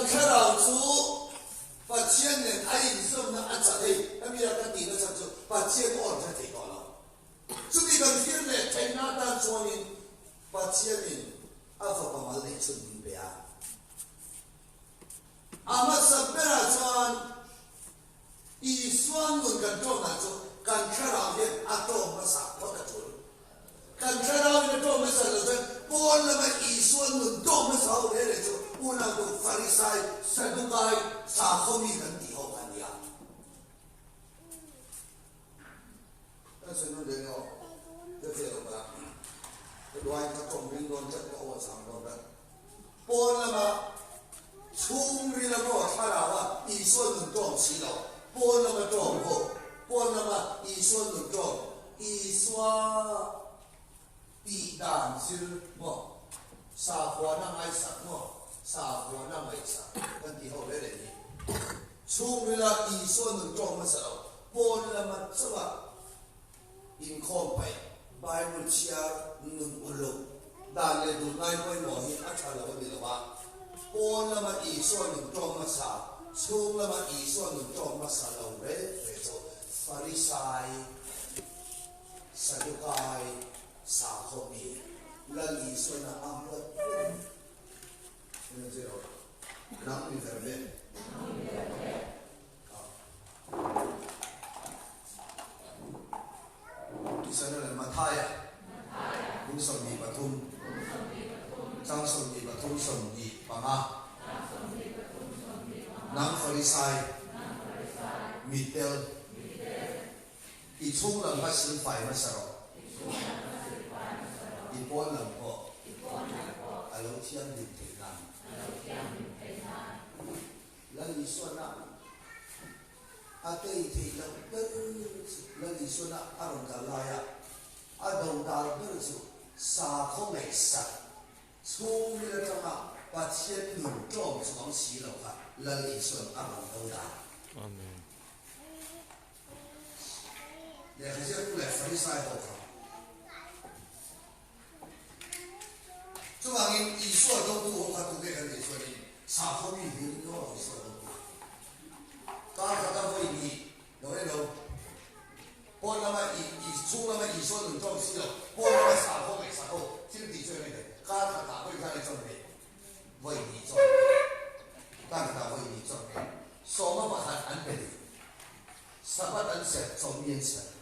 thlarau chu Pathian nen a inzawmna a chat hei, hemi a ka tihna chhan chu Pathian aw an hre thei tawh lo. Chumi kan thlir leh theihna atan chuanin Pathianin a fapa mal neih chhun min pe a. A hmasa berah chuan Isua nun kan ṭawmna chu kan thlarau hian a ṭawm hmasa phawt a ṭul. Kan thlarau in a ṭawm hmasa lo chuan pawn lama Isua nun ṭawm hmasa ho reh reh chu unautu Farisai, Sadukai, sakhaw mi kan tih ho kha a nia. Kan sawi nawn leh emaw ka hriat loh palh a, ka duaiin ka ṭawng ring dawn tlat ka aw a chang dawn tlat. Pawn lama chhungril a maw thlarau a Isua nun ṭawng si lo, pawn lama ṭawng ho, pawn lama Isua nun ṭawng, Isua tih dan zir maw, sakhuana ngaihsak maw, sakhuana ngaihsak kan tih ho reng reng hi. Chhungrila Isua nun ṭawng hmasa lo, pawn lama chauha inkhawm paih, Bible chhiar nun uluk dan leh duh ngai pawimawh hi a ṭha lo a ni lo a. Pawn lama Isua nun ṭawng hmasa, chhung lama Isua nun ṭawng hmasa lo reng reng chu Farisai, Sadukai, sakhaw mi, Lal Isuana a huat ber a ni. Nang mi ver ve. Israel Mathaia kum 23 chang 23 25 Nang Farisai mittel i chhung lam kha silfai hmasa rawh i pawn lam pawh a lo thianghlim theih nan. Lal Isuana a tei theih loh ber chu Lal Isuana a rawn kal laia a dodal ber chu sakhaw ngaihsak chhungril atanga Pathian nun tlawm chuang si lo kha Lal Isuan a rawn dodal. Amen. Lehkha ziaktu leh Farisai ho kha. Chuvangin Isua dotu ho kha tunge kan tih chuanin sakhaw mi hlir in aw Isua dotu. Kar khata vawi ni lo e lo. Pawn lama i i chhung lama Isua nun ṭawng si lo, pawn lama sakhaw ngaihsak ho thil tih chu eng nge kar khatah vawi khan i chawn ve vawi ni chawn ve. Kar khatah vawi ni chawn ve. Sawma pakhat an pe duh. Sabbath an serh, chawlhni an serh.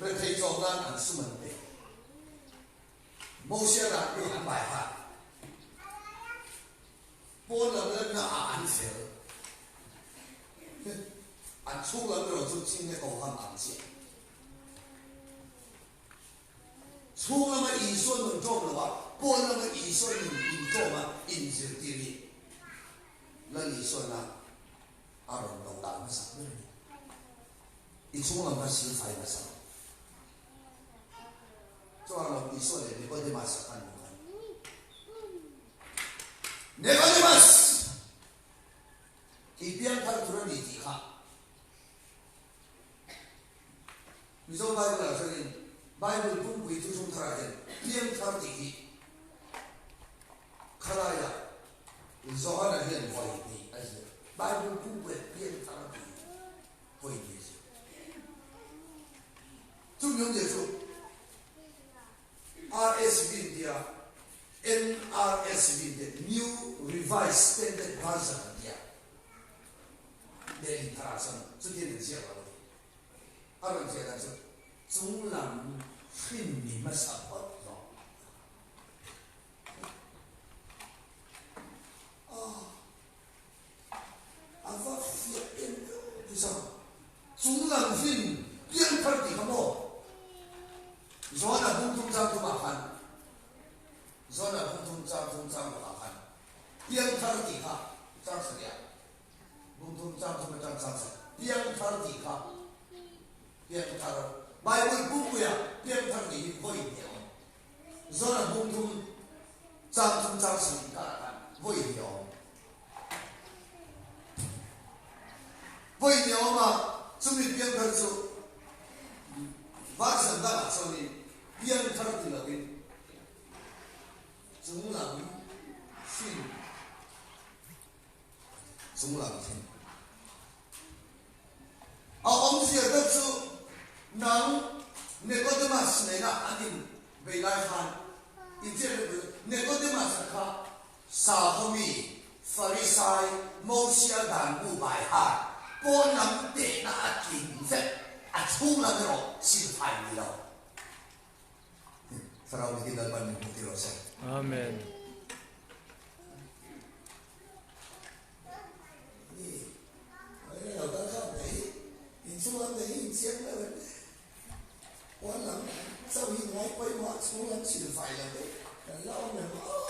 Rethei chawm nan an sum an pe. Mosia dah chu an bai hat. Pawn lam lanna ah an fel. An chhung lam erawh chu chin le ko ham ang chiah. Chhung lama Isua nun ṭawm lo a, pawn lama Isua nun inṭawm a inzirtir hi Lal Isuana a rawn lo dah hmasak ber a ni. I chhung lam kha silfai hmasa rawh. Chuan lo Isua leh Nicodemus a kan hmu khan. Nicodemus! I piangthar tur a ni tih kha Mizo Bible ah chuanin Bible pumpui thuthlung tharah hian piangthar tih hi khalaiah Johana hian vawi hnih a ziak. Bible pumpuiah piangthar a tih hi vawi hnih a ziak. Chumi awmzia chu RSV an tia, NRSV an tia, New Revised Standard Version an tia, lehling tharah chuan chutiang an ziak lo a ni. A rawn ziah dan chu chunglam hrin ni hmasa phawt rawh. A va fiah em em ti chang. Chunglam hrin piangthar tih kha maw? Johana bung thum chang thumah khan Johana bung thum chang thum chang lakah khan piangthar tih kha chang satliah bung thum chang thum atang chang sat piangthar tih kha piangthar Bible pumpuia piangthar tih hi vawi hnih a awm. Johana bung thum chang thum chang sat inkarah khan vawi hnih a awm. Vawi ni awm a, chumi piangthar chu version dangah chuanin piangthar ti loin chunglam hrin a ti. Chunglam thin. A awmzia tak chu nang Nicodemus nena an in bei lai khan in chet reng tur Nicodemus-a kha sakhaw mi Farisai Mosia dan bu bai har pawn lam tehna a tling vek a chhung lam erawh silfai ni lo. Thlarau dik in Lalpan min hmuh tir rawh se. Amen. Ni, mai lo kal kha mai, inchhung lam te hi inchiang deuh em? Pawn lam chauh hi ngai pawimawh a chhung lam chhilfai lo te kan la awm em aw?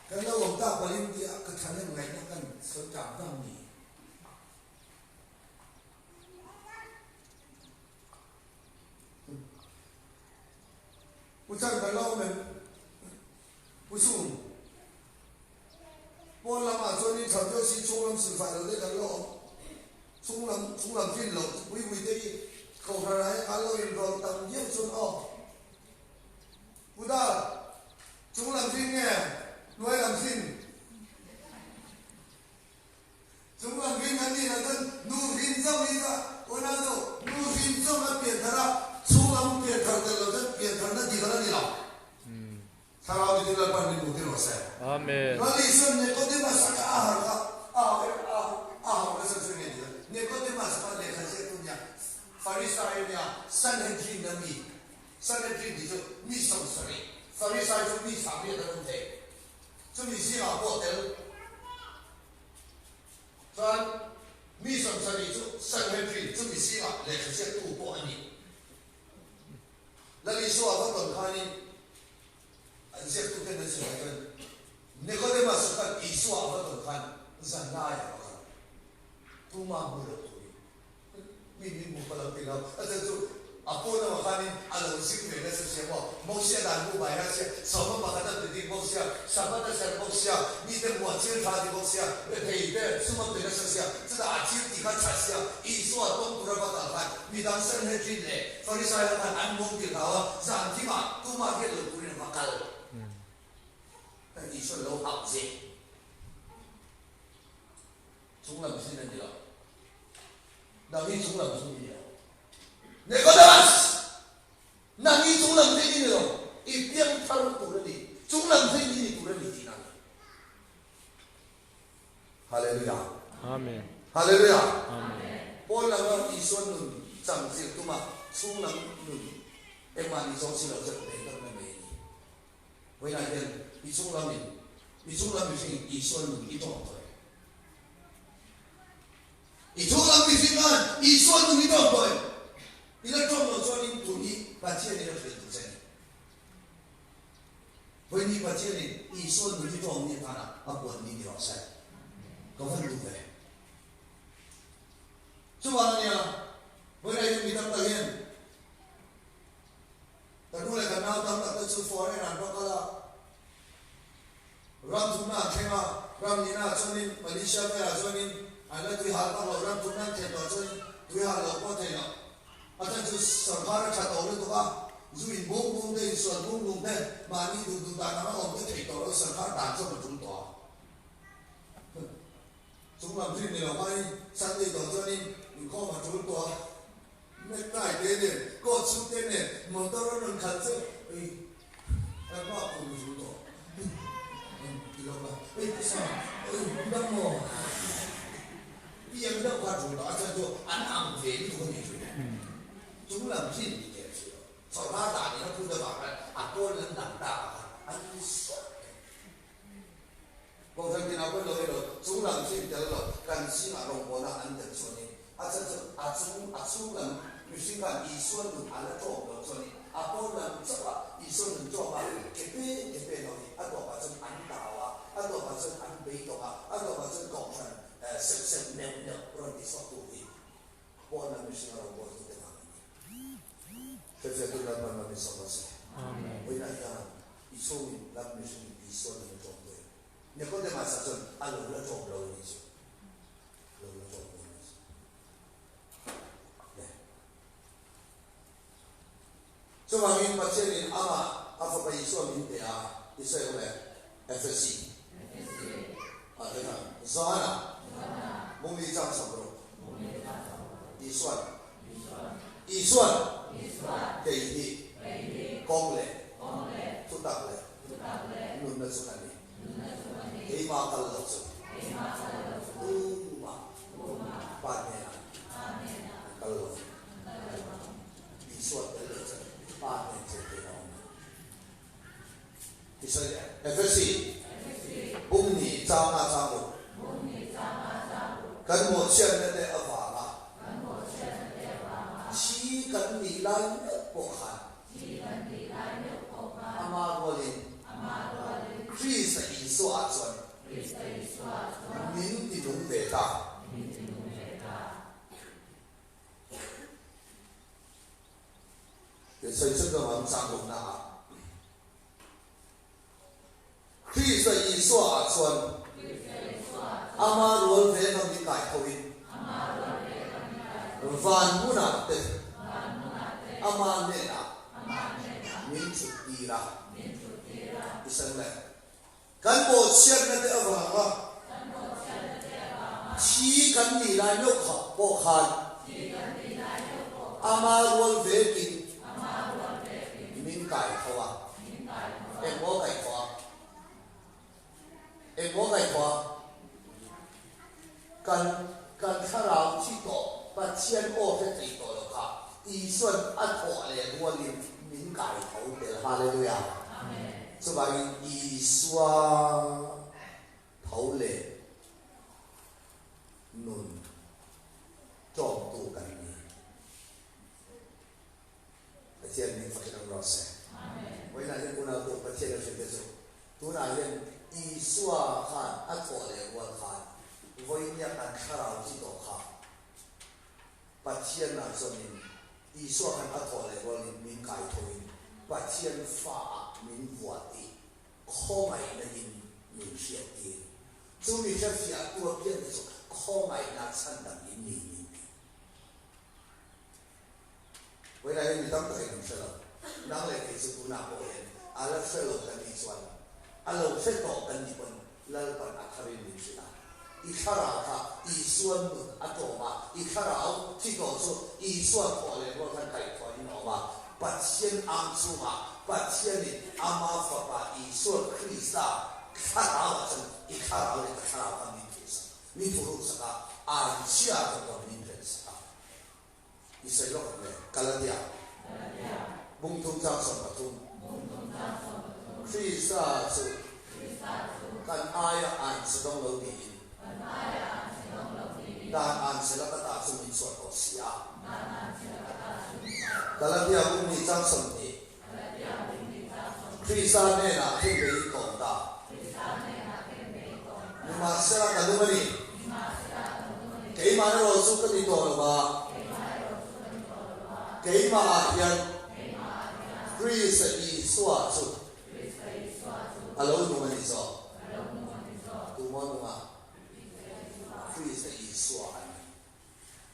Kan lo awm tak palin tia ka thahnem ngaihna kan sawi tang tang ni. Pu Chan kan la awm em? Pu Sum. Pawn lamah chuanin tha viau si chhung lam silfai lo te kan la awm. Chhung lam chhung lam fin loh pui pui te hi kohhran ah hian kan lo inrawlh tam viau chuan aw. Pu Dar, chung lam fin nge hnuai lam fin? Chung lam fin kan nih loh chuan nu hrin zawk hi chuan unau nu, nu hrin zawk a pian thar a, chhung lam pian thar tel loh chuan pian tharna dik a la ni lo. Thlarau dik in Lalpan min hmuh tir rawh se. Amen. Lal Isuan Nicodemus a kha a harh kha a hau em a a hau nasa chu nge ni? Nicodemus kha lehkha ziaktu nia Farisai nia Sanhedrin a mi Sanhedrin tih chu mi 70 Farisai chu mi 80 an awm thei chumi zingah pawh tel chuan mi 70 chu Sanhedrin chumi zingah lehkha ziaktu pawh a ni. Lal Isua va tawn khanin an ziaktuten an sawi chuan Nicodemus khan Isua a va tawn khan zan laiah va kal tuma hmu loh turin mi min hmu ka lo ti lo. A chhan chu a pawn lamah khanin a lo zir ve nasa sia maw, Mosia dan bu bai nasa sia, sawma pakhat a ti dik bawk sia, Sabbath a serh bawk sia, mite hmuh a thil tha ti bawk sia, rethei te sum a pe nasa sia, chutah a thil tih kha tha sia, Isua tawng tura va kal khan midang Sanhedrin leh Farisai ho khan an mawng tir hau a, zan thimah tumah hriat loh turin a va kal. Hei Isua lo hauh zeh. Chunglam sin a ni lo. Nang hi chunglam sin i ni lo. Nicodemus! Nang hi chunglam sin i ni lo. I piangthar tur a ni. Chunglam sin i ni tur a ni tihna a ni. Hallelujah. Amen. Hallelujah. Amen. Pawn langa Isua nun chang zir tuma chhunglam nun engmah ni zawng si lo chuan beidawng na mai a ni. Vawiinah hian i chunglamin i chunglam mihringin Isua nun i tawng tawh em? I chunglam mihring khan Isua nun i tawng tawh em? I la tawng lo chuanin tun hi Pathianin a hrilh duh che a ni. Vawiini Pathianin Isua nun hi tawng ni atana a puan ni ni rawh se. Ka van duh ve. Chuvang ania, vawiinah hian mi tam tak hian ka nu leh ka nau tam tak te chu foreign an va kal a, ram thumna an thleng a, ram nihna ah chuanin Malaysia velah chuanin an la tui hal vak lo, ram thumna an thlen tawh chuanin tui hal loh pawh thei loh. A chhan chu sorkar a tha tawh lutuk a, zu in bung bung te, insual bung bung te, mahni duh duh dan anga awm te theih tawh lo, sorkar dan chuan a tul tawh a. Chung lam rin ni lo khanin Sunday tawh chuanin inkhawm a tul tawh a, necktie te nen, coat suit te nen, motor a rawn khalh chu ei kan hma kum a tul tawh. Ti lo la, ei pawisa, ei dang maw? Piang deuh kha tul tawh a chhan chu an ang ve lutuk a ni thin. Chung lam rin ni der si lo. Sawrkar dan in a phut avang khan a pawn lam dang tak ah khan an ni suat thei. Kohhran tinah pawh lo ilo chung lam rin tel lo kan zingah rawngbawlna an tel chuanin a chhan chu a chung a chhung lam mihring khan Isua nun a la tawp lo chuanin a pawn lam chauh a Isua nun tawp a ke pen ke pen ho hi a tawpah chuan an dau a, a tawpah chuan an beidawng a, a tawpah chuan kohhran Seuh seuh neuh neuh rawn ti chhuak tu hi pawn lam mihring a rawn bawl tu te vang a ni. Hriatfiah tu Lalpan ram in sawm rawh se. Vawiinah hian i chhungin lam mihring in Isua nun a tlawm tu em? Nicodemus-a chuan a lo la tlawm lo a nih chu. A lo la tlawm lo a nih chu. Le. Chuvangin Pathianin amah a Fapa Isua min pe a, i sawi awm e? Efesi. Ah, tuna, Johana. Bungli chang sak rawh. Isuan Isuan kei hi kawng leh thutak leh nunna chu ka ni. Keimah kal lo chu tumah Pa hnenah an kal lo. Isua tel lo chuan Pa hnen chu theih a awm lo. Tisawi leh Efesi bung ni chang a chang ruk. Kan mawhchhiatna te avanga thi kan nih lai meuh pawh khan ama rualin Krista Isua ah chuan min ti nung ve ta. Sawi chu dawng ang chang rukna ah. Krista Isua ah chuan ama rual ve ngam in kai tho in van hmun ah te ama hnen ah min thut tir a. I sawi le. Kan bawhchhiatna te avanga thi kan nih lai meuh kha pawh khan ama rual vekin min kai tho a. Engmaw kai tho a? Engmaw kai tho a? Kan kan thlarau thi tawh Pathian aw hre thei tawh lo kha Isuan a thawh leh rualin min kai tho tel. Hallelujah! Chuvangin Isua tho leh nun tlawmtu kan ni. Pathian min fakin awm rawh se. Vawiinah hian unau tu Pathian a hriat te chu tunah hian Isua khan a thawh leh rual khan vawinia kan thlarau chi tawh kha Pathian ah chuanin Isua khan a thawh leh rualin min kai thoin Pathian fa ah min vuah tih khawngaihna in min hriat tir. Chu mi hrefiah tu apiang te chu khawngaihna chhandam in ni min ti. Vawiinah hian mi tam takin an hre lo. Nang leh kei chu tunah pawh hian a la hre lo kan nih chuan a lo hre tawh kan nih pawn Lalpan a tharin min hrilh a. I thlarau kha Isua nun a tlawm a, i thlarau thi tawh chu Isua thawh leh rual khan kaihthawhin a awm a. Pathian ang chungah Pathianin Ama Fapa Isua Krista thlarauah chuan i thlarau leh ka thlarau kha min thuhsak, min thuhruksak a, anchhia ka pawn min hrensak a. I sawi lawk ang le. Galatia. Bungthum chang 13. Krista chu kan aia an che dawng lo niin dan an che laka ta chu min chhuah tawh si a. Galatia bung ni chang 20. Krista hnenah khenbeiin ka awm ta. Nimahsela ka lung a ni. Keimah erawh chu ka ni tawh lo va, keimahah hian Krista Isua chu a lo nung a ni zawk. Tumaw nunga Krista Isua a ni.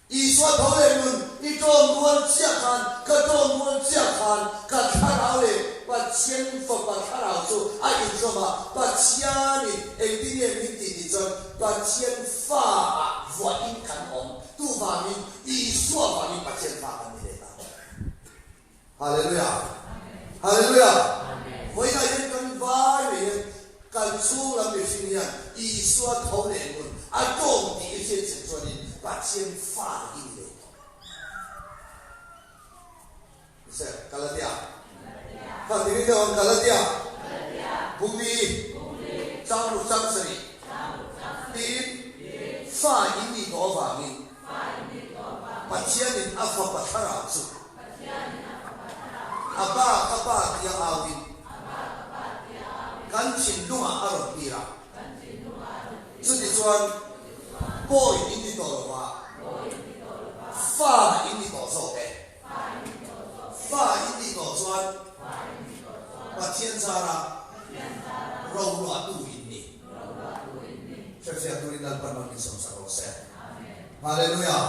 Isua tho leh nun i tawn rual chiah khan, ka tawn rual chiah khan ka thlarau leh Pathian Fapa thlarau chu a inzawm a, Pathianin engtin nge min tih tih chuan Pathian Fa ah vuahin kan awm, tuvangin Isua vangin Pathian Fa kan ni leh ta. Hallelujah! Hallelujah! Vawiinah hian kan vai mai hian kan chhung lam mihring hian Isua tho leh nun a tawng tih i hriat chian chuanin Pathian fa i ni leh tawh. Sir, Galatia. Kha ti ring deuh ang Galatia. Bungli. Chang ruk chang sarih. Tin, fa in nih tawh avangin Pathianin a fapa thlarau chu A pa ka pa tia auin kan thinlungah a rawn tir a. Chutichuan pawi in ni tawh lova, fa in ni tawh zawk e. Fa in nih tawh chuan Pathian zara roruahtu in ni. Hrefiah turin Lalpan rawn insawmsak rawh se. Hallelujah!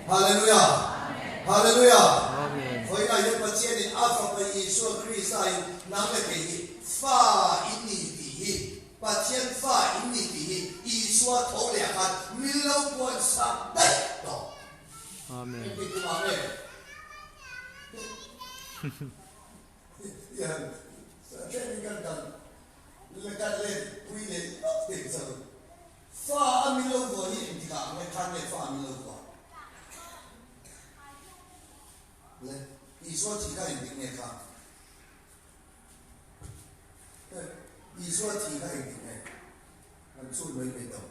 Hallelujah! Hallelujah! Vawiinah hian Pathianin a Fapa Isua Krista in nang leh kei hi fa in ni tih hi. Pathian fa in ni tih hi Isua tho leh ah khan min lo puan sak daih tawh. Amen. Engti kum ah nge? Hian tlemin kan dang la kan let pui leh lawk teh chu. Fa a min lo vuah hi engtik ah nge khan nge fa a min lo vuah? Le Isua thih kha engtik nge kha? Isua thih kha engtik nge? Kan chhut mai mai tawh.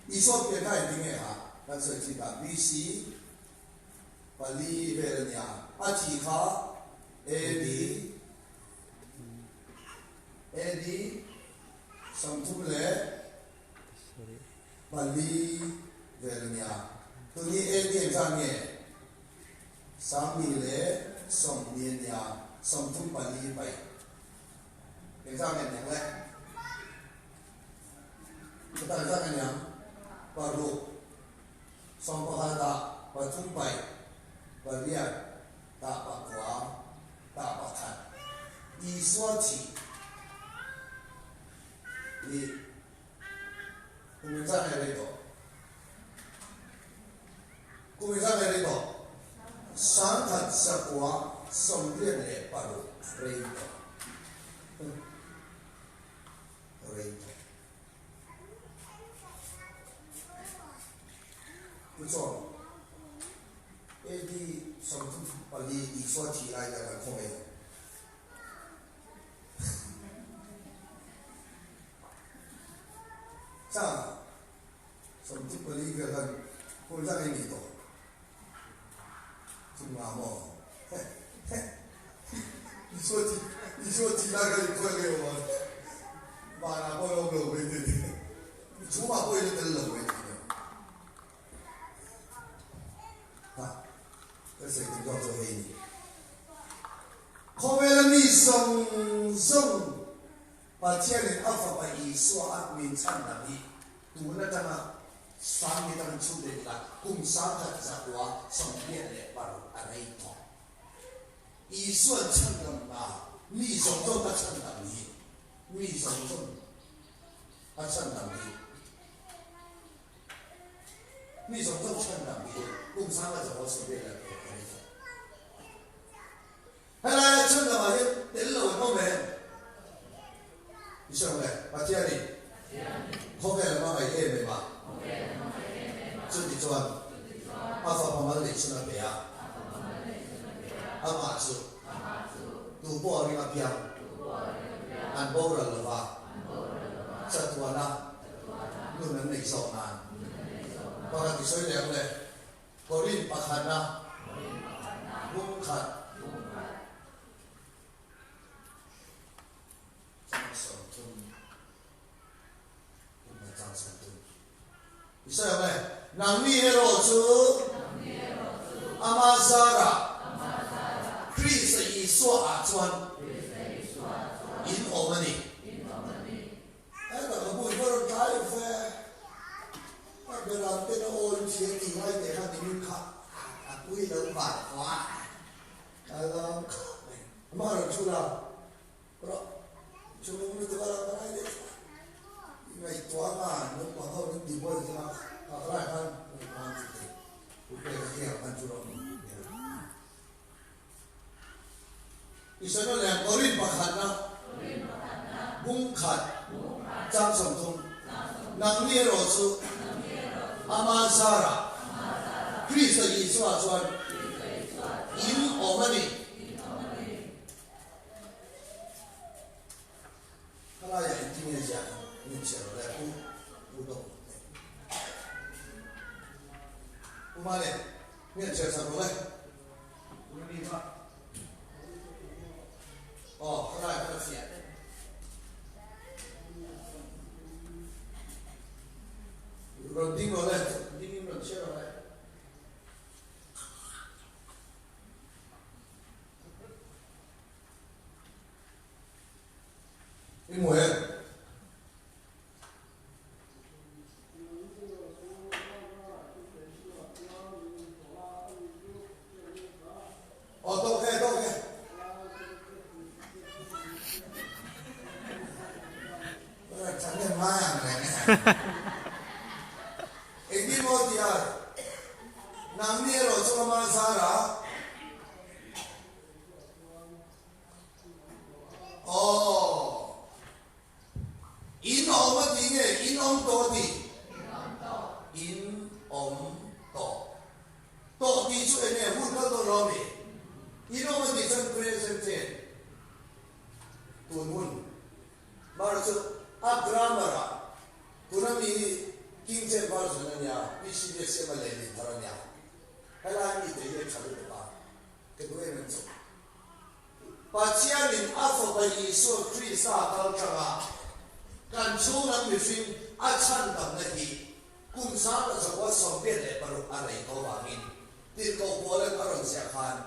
Isua pian kha engtik nge kha? Kan sawi thin ta BC pali vel a nia. A thih kha AD AD 34 vel a nia. Tuni AD engzat nge? 1020 a nia, 34 paih. Engzat nge niang le? Chutah engzat nge niang? Paruk, sawmpakhat ah pathum paih, pariat tah pakua, tah pakhat. Isua thih ni kum engzat nge rei tawh? Kum engzat nge rei tawh? 1996 rei tawh. Rei tawh. Tichuan, AD 34 Isua thih lai te kan khaw ngei. Chang 34 vel khan hun zat ei ni tawh. Chung nga maw? Isua thih Isua thih lai khan in khawi ngei awm ang. Vanah pawh an awm lo mai thei te. Chhumah pawh in a tel lo mai thei te. Ha, ka sawi tum zawk chu hei ni. Khawvela mi zawng zawng Pathianin a Fapa Isua a min chhan dang hi tun atanga sang ni tangin chhut leh ila kum 1986 a rei tawh. Isua'n chhandam hna mi zawng zawng a chhandam hi mi zawng zawng a chhandam hi mi zawng zawng chhandam hi kum 1986 a rei tawh. Helaia chhan lamah hian tel lo an awm em? I hre awm e, Pathianin khawvel a hmangaih em em a, chuti chuan a fapa mal neih chhun a pe a, amah chu tu pawh a ring apiang an boral lo va, chatuana nun an neih zawk nan. Pakhat i sawi leh ang le. Korin pakhana bung khat chang 30 bung khat chang 30. I sawi ang e, Nangni erawh chu Ama zarah Krista Isua ah chuan in awm a ni. Hetah ka bui va rawn tlai ve. Ka beram ten a aw in hria tih ngai teh khan nimin kha a pui lo var tawh a, ka lam khap mai. Amah rawn chhun a, rawh chhunung lutuk a lo ka ngai leh thlap. I ngaihtuah anga naupang ho min tih buai kha ka lai khan ngaihtuah an ti thei. Pu Peka hian khan chu rawh Israel leh Korin pakhatna bung khat chang 30, Nangni erawh chu Ama zarah Krista Isua chuan in awm a ni. Khalaiah engtin nge ziah ang min chhiar rawh le pu pu dawk le. Pu Male, min chhiar sak rawh le. Aw, khalai kha ka fiah. Rawn ding rawh le, ding in rawn chhiar rawh le. I hmu em? Aw tawk e, tawk e. ngai ang reng e. Engtin maw ti a, nangni erawh chu ama zara Aw. In awm a ti nge in awm tawh a ti? In awm tawh. Tawh tih chu enge hun kal dawn lo ami? In awm a tih chuan present tense tun hun. Mara chu a grammar ah tuna mi hi King James version a nia, PCBS siam a lehling thar a nia. Helai mi te hi a tha lutuk a, ka duh em em chu. Pathianin a Fapa Isua Krista kal tanga kan chhunglam mihring a chhandamna hi kum 1986 a rei tawh vangin tirhkoh Paulan a rawn ziah khan,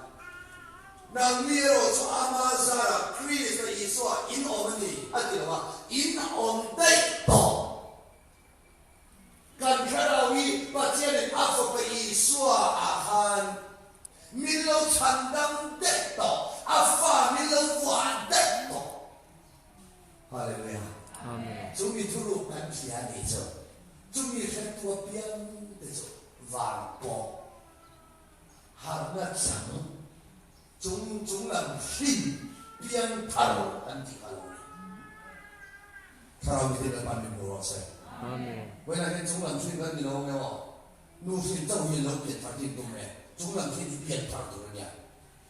Nangni erawh chu ama zarah Krista Isua in awm a ni a ti lo a, in awm daih tawh. Kan thlarau hi Pathianin a Fapa Isua ah khan min lo chhandam daih tawh, a fa min lo vuah daih tawh. Hallelujah. Amen. Chu mi thuruk kan hria ni chu, chu mi hretu apiang te chu van pawh harna chang chung chung lam hrin piang thar an ti kha lo ni. Thlarau miten Lalpan min hmu rawh se. Amen. Vawiinah hian chung lam hrin kan ni lo ang emaw, nu hrin chauh hi lo pian thar tin tum e, chung lam hrin hi pian thar tur a nia.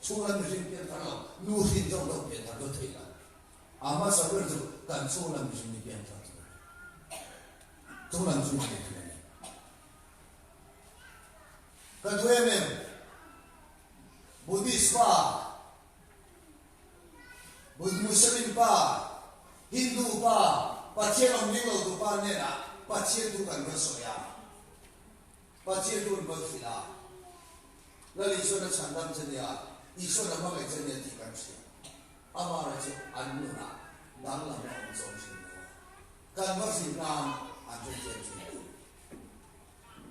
Chung lam mihring pian thar lo, nu hrin chauh lo pian thar chu theih lo. A hmasa ber chu kan chung lam mihring hi pian thar tur a ni. Chung lam hrin pian thar a ni. Ka duh em em, Buddhist pa, Muslim pa, Hindu pa, Pathian awm ring lo tu pa hnenah Pathian thu kan rawn sawi a, Pathian thu an rawn hrilh a, Lal Isuan a chhandam che nia, Isuan a hmangaih che nia tih kan hria. Amaherawhchu an nunah danglam a awm zawng thin lo a, kan va hrilh nan an hrethiam thin lo.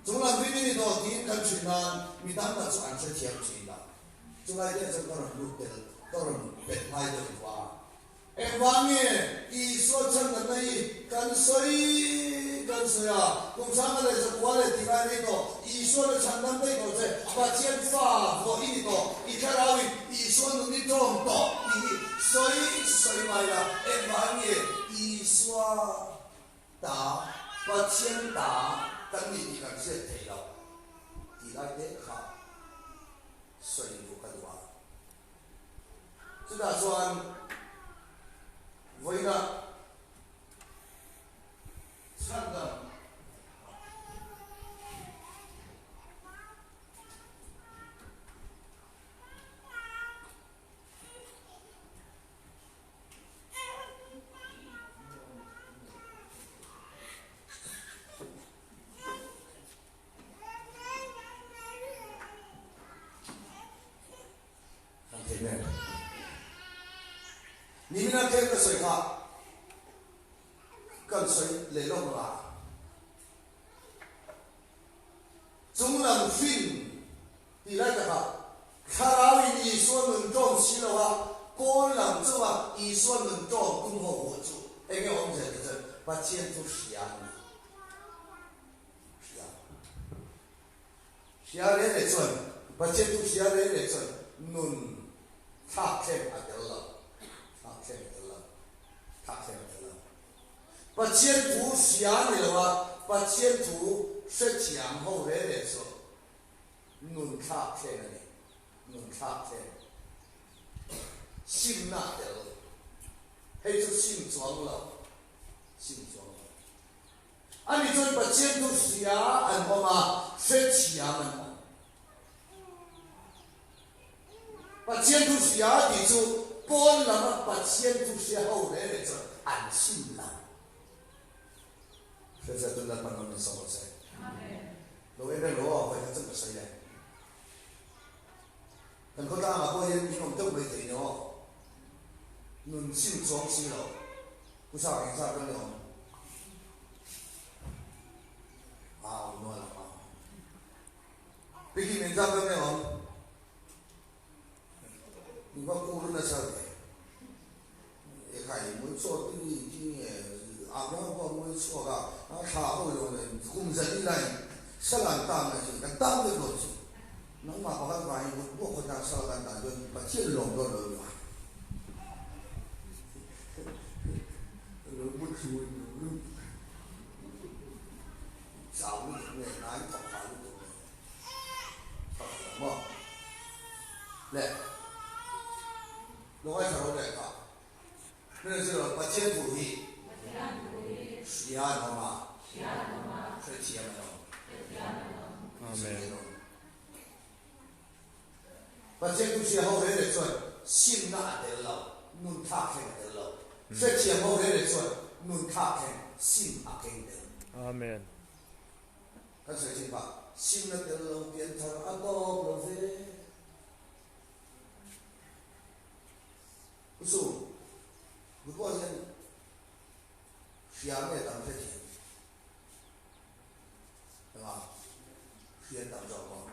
Chunglam rim i ni dawn tiin kan hrilh nan mi tam tak chu an hrethiam thin a, chulai te chuan ka rawn lut tel, ka rawn bet ngai deuh duh a. Engvang nge Isua chhandamna hi kan sawi kan sawi a, kum sanga leh zakua leh ti ngai rei tawh, Isua na chhandam daih tawh che, Pathian fa vuah i ni tawh, i thlarauin Isua nun i tawm tawh tih hi sawi sawi ngai la, engvang nge Isua Ta, Pathian ta kan ni tih kan hriat theih loh tih lai te kha sawi duh ka duh a. Chutah chuan vawiinah chhandam Nimina tlem ka sawi kha kan sawi leh lawk ang a. Chunglam hrin tih lai takah Thlarauin Isua nun ṭawm si lo a, kawn lam chauha Isua nun ṭawm tum ho huah chu eng nge awm zel te chuan Pathian chu hria a ni. Hria. Hria reng reng chuan Pathian chu hria reng reng chuan nun thlakthleng a tel lo. Thlakthleng a tel lo. Thlakthleng a tel lo. Pathian thu hria ni lo a, Pathian thu hrethiam ho reng reng chu Nun thlak thleng a ni. Nun thlak thleng. Simna a tel. Hei chu sim chuang lo. Sim chuang lo. Ani chuan Pathian chu hria an awm a, hrethiam an awm. Pathian thu hria tih chu pawn lama Pathian thu hria ho reng reng chuan an sim lo. Hriatchhiat chu Lalpan rawn in sawm rawh se. Lo en reng lo aw, vawi khat chu ka sawi le. Kan khawtlangah pawh hian in awm deuh mai thei ni aw. Nun sim chuang si lo. Pu Saka eng zat kan ni awm? A awm nual ang a. Pi Kim eng zat kan ni awm? In va kur nasa ve. Ekhai, mui chaw tui chi nge a. Abraham pawh a ngawi chhuak a, a thla ho zawng leh kum zali laiin sal an tan a sin, kan tan vek dawn si. Nangmah pakhat vangin mut buak khawtlang sal kan tan chuan Pathian lawm dawn lo ni a. Lo mut thu in lo lut. Chau lutuk nge, hna in thawk hah lutuk nge. Tha lo maw? Le. Lo ngaithla ro leh kha. Hmel chu lo Pathian thu hi hria an awm a, hrethiam an awm. Amen. Pathian thu hria ho reh reh chuan simna a tel lo, nun thlak thleng a tel lo. Hrethiam ho reh reh chuan nun thlak thleng sim a keng tel. Amen. Kan sawi thin kha, simna tel lo pianthar a tawp lo ve. Pu Chu, Kut pawh hian hria nge tam hre thiam? Eng a? Hria tam zawk maw?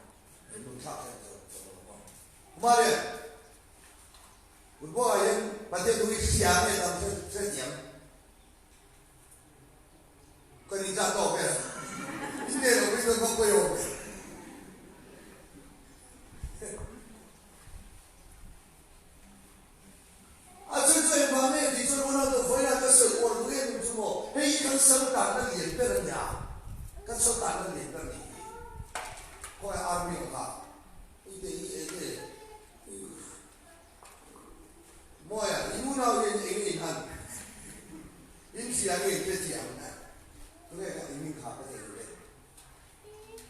He nun thlak hian zawk zawk lo maw? Kumarian, Kut pawh hian Pathian thu hi hria nge tam hre thiam? Ka ni ta tawk e. I nen awm hi chuan ka pawi awm e. A chu chu engvang nge tih chuan unau te vawilah ka sawi uar duh em em chu maw, hei hi kan sal tanna lian ber a nia, kan sal tanna lian ber nih hi. Khawngaih army ang kha i te i e te Mawia i unau hian eng nge in han in hria nge in hrethiam tunge kha i min kha ka thei duh e.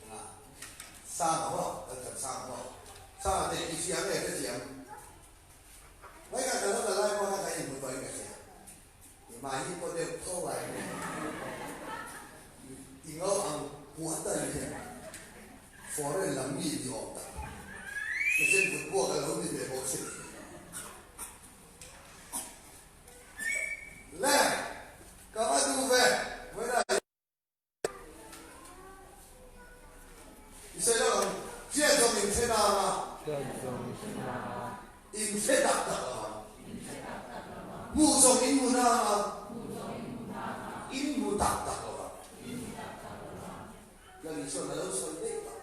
Anga Sanga maw kan kan Sanga maw Sanga te i hria nge ka thiam mai ka ka lo kal lai pawh kha ka inhmu tawh in ka hria i hmai hi pawh deuh tho ai i ngo ang puat a ni hian foreign lam mi ni awm tak machine vut buak a lo ni ve bawk si le ka va duh ve vawiinah I sawi lo ang, hriat zawng in hre nang a, in hre tak tak lo ang. Hmuh zawng in hmu nang a, in hmu tak tak lo ang. Lal Isuan a lo sawi daih tak.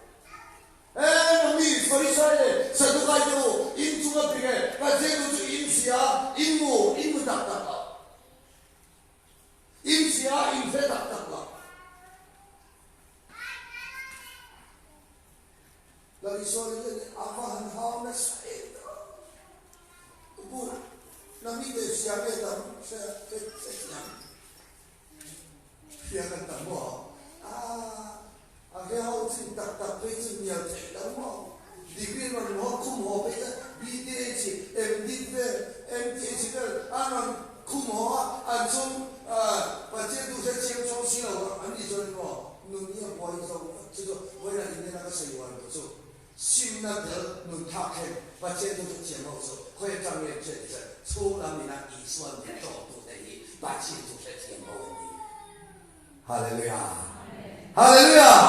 Eng mi Farisai leh Sadukai te u, in chunga ping e, Pathian nu chu in hria, in hmu, in hmu tak tak lo. In hria in hre tak tak lo. Lal Isua nih hian a va han hau nasa em ta. Pu na mi te hria nge tam hre hre hre thiam. Hria kan tam maw? Ah a hre ho chin tak tak phei chu hnial theih lo maw? Degree rawn haw khum haw phei kha BTH, MD vel, MTH vel an rawn khum haw a, an chhung Pathian duh hre chiang chuang si lo an nih chuan maw nun hi a buai zo chu chu vawiinah Indian a ka sawi uar lo chu simna tel nun thlak thleng Pathian duh hre chiang ho chu khawi atang nge hriat ti chuan chhung lam ina Isua nun tlawmtute hi Pathian duh hre thiam ho an ni. Hallelujah Hallelujah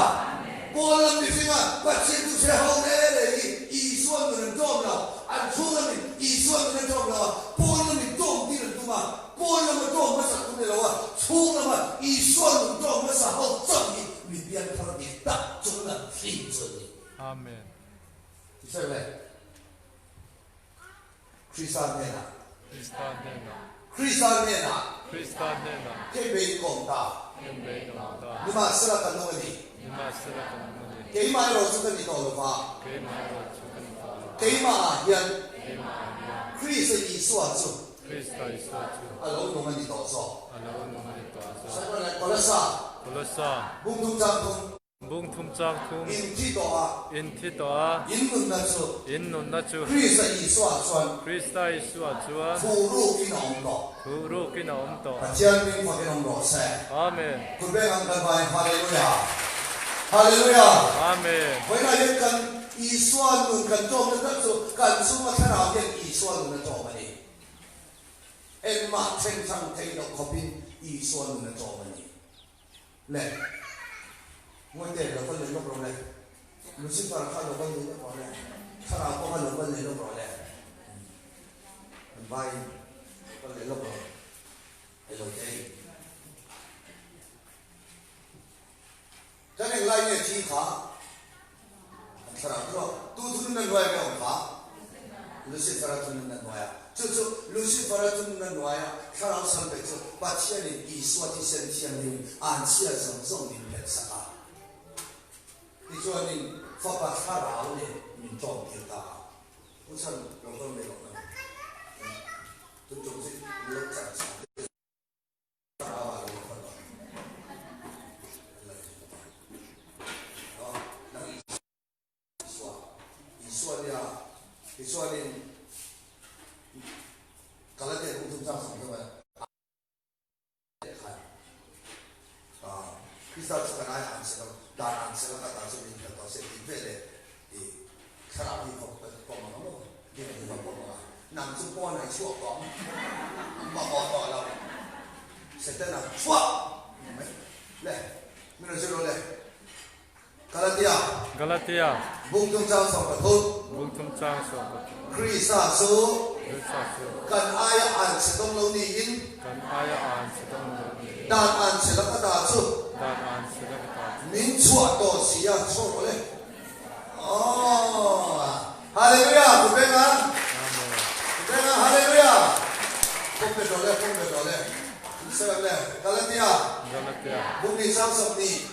Paul lam mihringa Pathian chu hre ho le le hi Isua nun an tlawm lo an chhung lamin Isua nun an tlawm lo a Paul lamin tlawm tir an tum a Paul lama tlawm hmasa tum ni lo a chhung lama Isua nun tlawm hmasa ho chauh hi mi pianthar dik tak chung lam hrim chu an ni. Amen. Ti sawi le. Krista hnenah. Krista hnenah. Krista hnenah. Krista hnenah. Kei bei kawm ta. Kei bei kawm ta. Nimahsela ka nung a ni. Nimahsela ka nung a ni. Keimah erawh chu ka ni tawh lo va. Keimah erawh chu ka ni tawh lo. Keimahah hian. Keimahah hian. Krista Isua chu. Krista Isua chu. A lo nung a ni tawh zawk. A lo nung a ni tawh zawk. Sawi leh Kolasa. Kolasa. Bung thum chang thum. Bung thum chang thum. In thi tawh a. In thi tawh a. In nunna chu. In nunna chu. Krista Isua chuan. Krista Isua chuan. Thu rukin a awm tawh. Thu rukin a awm tawh. Pathian min fakin awm rawh se. Amen. Kut veng ang kan vai Hallelujah. Hallelujah. Amen. Vawiinah hian kan Isua nun kan tlawmna tak chu kan chunga thlarau hian Isua nun a tlawm a ni. Engmah thleng thlang thei loh khawpin Isua nun a tlawm a ni. Le, Ngawite, lo kal leh lawk rawh le. Lucifer kha lo kal leh lawk rawh le. Thlarau pawh kha lo kal leh lawk rawh le. Kan vaiin lo kal leh lawk rawh. Hei lo te. englai nge thi kha? An thlarau chu tu thununna hnuaia nge awm kha? Lucifer-a thununna hnuaia. Chu chu Lucifer-a thununna hnuaia thlarau sal bet chu Pathianin Isua thisen thianghlim an chhia zawng zawng min phelhsak a. Tichuanin Fapa thlarau nen min tlawmtir ta a. Pu chhan lo kal mai loh na tun tum chu lo char char te thlarau ah lo kal a nang Isua Isua nia tichuanin Galatia bung thum chang sawm thum a Krista chu kan ai ang sela, dan ang sela ka ta chu min phel tawh se tih veleh i thlarau hi ka pawm ang a maw? Ding hi ka pawm ang a, nang chu pawn ai chhuak tawh ang, an mamawh tawh lo, Setana chhuak mai le, min rawn zir rawh le. Galatia. Galatia. Bung chungchang 13. Bung chungchang 13. Krista chu. Krista chu. Kan aia an chhe dawng lo niin. Kan aia an chhe dawng lo niin. Dan an chhe laka ta chu. Dan an chhe laka ta chu. Min chhuah tawh si a, chhuak rawh le. Aww. Hallelujah! Ku peng a. Amen. Ku peng a, Hallelujah! Pawm ve tawh le, pawm ve tawh le. Sawi le, Galatia. Galatia. Bung ni chang 20.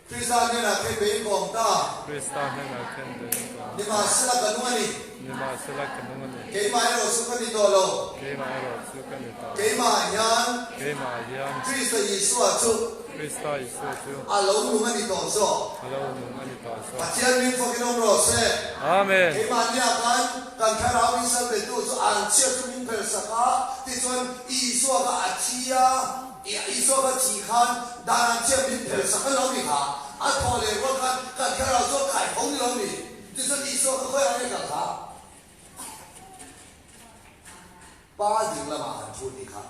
Krista hnenah khen be in ka awm ta. Krista hnenah khen be in ka awm ta. Nimahsela ka nung a ni. Nimahsela ka nung a ni. Keimah erawh chu ka ni tawh lo. Keimah erawh chu ka ni tawh lo. Keimah hian. Keimah hian. Krista Isua chu. Krista Isua chu. A lo nung a ni tawh zawk. A lo nung a ni tawh zawk. Pathian min fakin awm rawh se. Amen. Keimah nia khan kan thlarau min sal betu chu an chhiat chu min phelsak a, tichuan Isua kha a thi a. Isua ka thih khan dan an chiah min phel sak a lo ni kha, a thaw leh rual khan kan thlarau chu a kai tho ni lo ni. Tichuan Isua ka khawiah nge kal kha? Pa ding lamah han thu ni kha,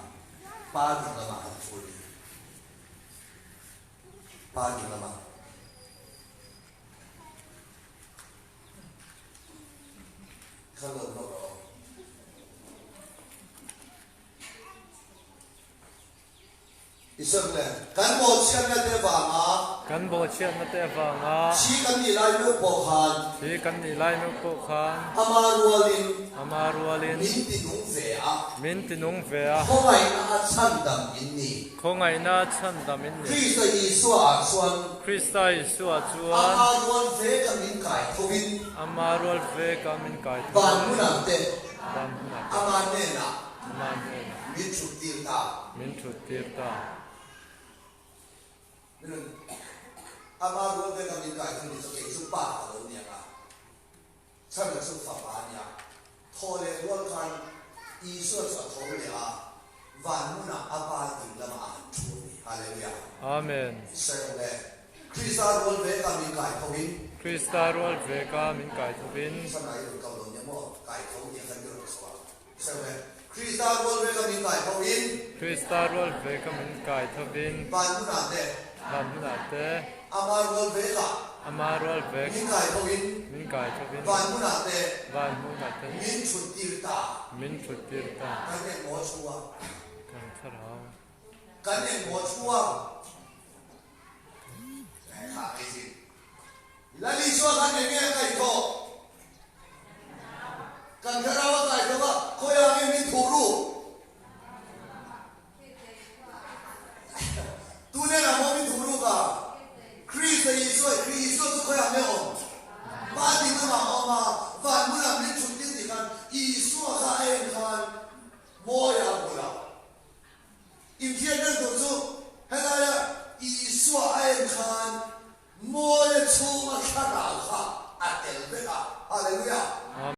Pa ding lamah han thu ni. Pa ding lamah. Kha lo rawh rawh. I sawi le, kan bawhchhiatna te vanga. Kan bawhchhiatna te vanga. Thi kan nih lai meuh pawh khan. Thi kan nih lai meuh pawh khan. Ama rualin. Ama rualin. Min ti nung ve a. Min ti nung ve a. Khawngaihna a chhandam in ni. Khawngaihna a chhandam in ni. Krista Isua ah chuan. Krista Isua chuan. Ama rual ve ka min kai thovin. Ama rual ve ka min kai thovin. Van hmunah te. Van hmunah te. Ama hnenah. Ama hnenah. Min thut tir ta. Min thut tir ta. Min rawn Ama rual veka min kai thung ni chu kei chu pa ka lo ni ang a, Chhana chu fapa a nia. Thaw leh rual khan Isua chu a tho leh a, van hmunah a pa ding lamah a han thu a ni. Hallelujah. Amen. Sawi le. Krista rual veka min kai thovin. Krista rual veka min kai thovin. Chhana i rawn kal lo nia maw? Kai tho nia khan i rawn chhuah. Sawi Krista rual ve ka min kai thovin. Krista rual ve ka min kai thovin. Van hmunah te. Van hmunah te. Ama rual ve ka. Ama rual ve. Min kai thovin. Min kai thovin. Van hmunah te. Van hmunah te. Min thut tir ta. Min thut tir ta. Kan engmaw thu a. Kan thlarau. Kan engmaw thu a. Kha kei zin. Lal Isua khan eng nge a kaihthawh? Kan thlarau.